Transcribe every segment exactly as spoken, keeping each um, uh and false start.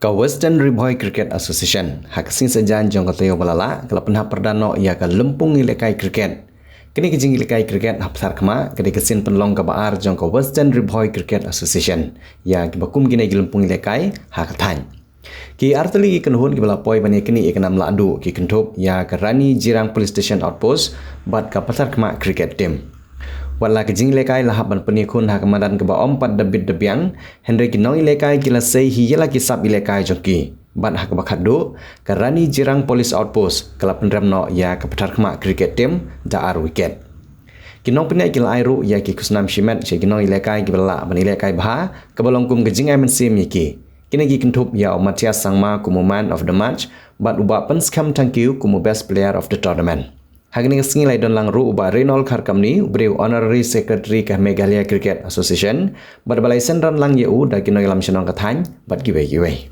Ka Western Ri Bhoi Cricket Association ha ka sngi Saitjaiñ jong ka taïew ba la lah ka la pynhap pyrda noh ïa ka lympung ïalehkai cricket. Kane ka jingïalehkai cricket ha Ptharkhmah ka dei ka sien pynlong kaba ar jong ka Western Ri Bhoi Cricket Association ïa kiba kum kine ki lympung ïalehkai ha ka thaiñ. Ki artylli ki kynhun kiba la poi ban ïaknieh ïa ka nam lahduh ki kynthup ïa ka Rani Jirang Police Station Outpost bad ka Ptharkhmah Cricket Team. Wat la ka jingïalehkai la hap ban pynïakhun ha ka madan kaba ym pat da bit da biang, hynrei ki nongïalehkai ki la sei hi ïa la ki sap ïalehkai jong ki. Bad ha kaba khatduh, ka Rani Jirang Police Outpost ka la pynrem noh ïa ka Ptharkhmah Cricket Team da ar wicket. Ki nongpynïaid ki la ai ruh ïa ki khusnam shimet sha ki nongïalehkai kiba la lah ban ïalehkai bha, kaba long kum ka jingai mynsiem ïa ki. Kine ki kynthup ïa u Matthias Sangma kum u Man of the Match bad u Bah Pynskhem Thangkhiew kum u Best Player of the Tournament. Ha kane ka sngi la ïadon lang ruh u Bah Reynold Kharkamni, uba dei u Honorary Secretary ka Meghalaya Cricket Association, bad ba la ïaseng ran lang ïa u da ki nongïalam shnong ka thaiñ bad kiwei kiwei.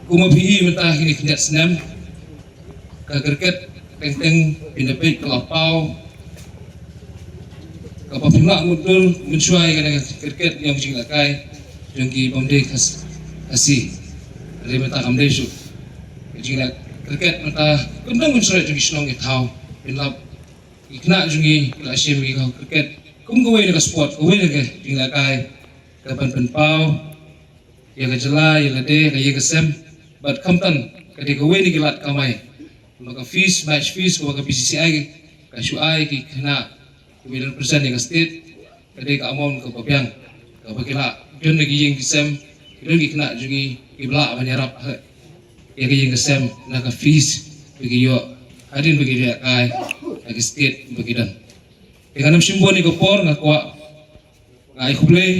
Kumba phi i mynta kine khyndiat snem, ka cricket teng teng phin da peit ka la paw. Kaba phim lah mutdur mynshuwa ïa kane ka cricket ïa ka jingïalehkai jong ki bym dei Khas-, Khasi. Hynrei mynta kam dei shuh. Ka jingïalehkai cricket mynta kam dang mynshuwa jong ki shnong ki thaw. Phin lap ki khynnah jong ngi ki la shim ïa ka cricket kum kawei na ka sport, kawei na ka jingïalehkai kaban pynpaw ïa ka jylla, ïa lade, ka ïing ka sem, bad khamtam ka dei kawei na ki lad kamai. Ba ka fees, match fees, kaba ka B C C I ka shu ai ki khynnah kiba represent ïa ka state, ka dei ka amount kaba biang, kaba ki lah don na ki ïing ki sem, ki don ki khynnah jong ngi kiba lah ban ïarap ha ïa ka ïing ka sem na ka fees ba ki ïoh hadien ba ki lehkai ha ka state ba ki don. Te ngam shim bun ïa ka por, nga kwah Nga ai khublei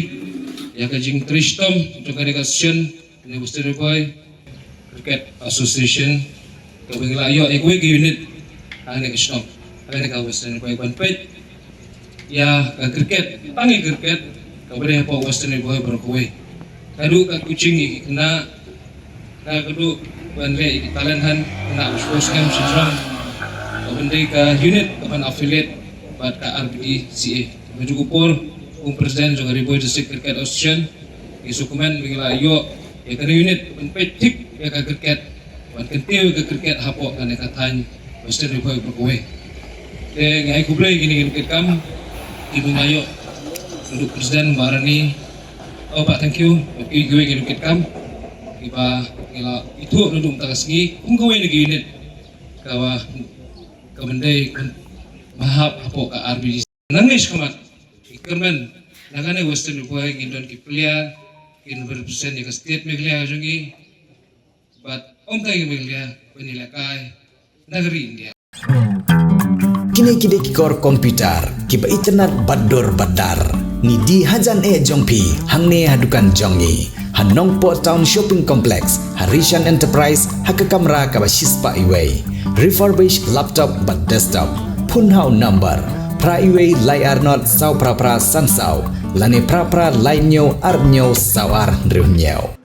ïa ka jingtrei shitom jong kane ka session, kane Western Ri Bhoi Cricket Association, kaba ngi la ïoh ïa kawei ka unit ha kane ka shnong, ha kane ka Western Ri Bhoi, ban peit ïa ka cricket, tang ïa ka cricket kaba dei hapoh Western Ri Bhoi baroh kawei. Ka duh ka coaching ïa ki khynnah, ka duh ban leh ïa ki talent hunt, khynnah ba shu shem sha shnong, kaban dei ka unit kaban affiliate bad ka R B D C A. Mynta ka por, kum president jong ka Ri Bhoi District Cricket Association, ngi sngewkmen ba ngi la ïoh ïa kane ka unit ban peit thik ïa ka cricket, ban kyntiew ïa ka cricket hapoh kane ka thaiñ Western Ri Bhoi baroh kawei. Te ngi ai khublei ïa kine ki nongkitkam, kiba ngi la ïoh, naduh president, Bah Rani, oh, Bah, thank you, kiwei kiwei ki nongkitkam kiba ngi la ithuh naduh mynta ka sngi kum kawei na ki unit kaba, kaban dei ban hap hapoh ka R B D C. Nangne shakhmat, ngi kyrmen, na kane Western Ri Bhoi ngin don ki player kiba represent ïa ka state Meghalaya jong ngi, bad ym tang ïa Meghalaya, ban ïalehkai na ka ri India. Kine ki dei ki kor computer kiba itynnad bad dur bad dar. Ngi die hajan eh jong phi hangne ha dukan jong ngi ha Nongpoh Town Shopping Complex, ha Rishan Enterprise, ha ka kamra kaba shispah uwei. Refurbish laptop bad desktop. Phone ha u number phra wei lai ar not saw phra phra san saw, lane phra phra lai hynñiew ar hynñiew saw ar hynriew hynñiew.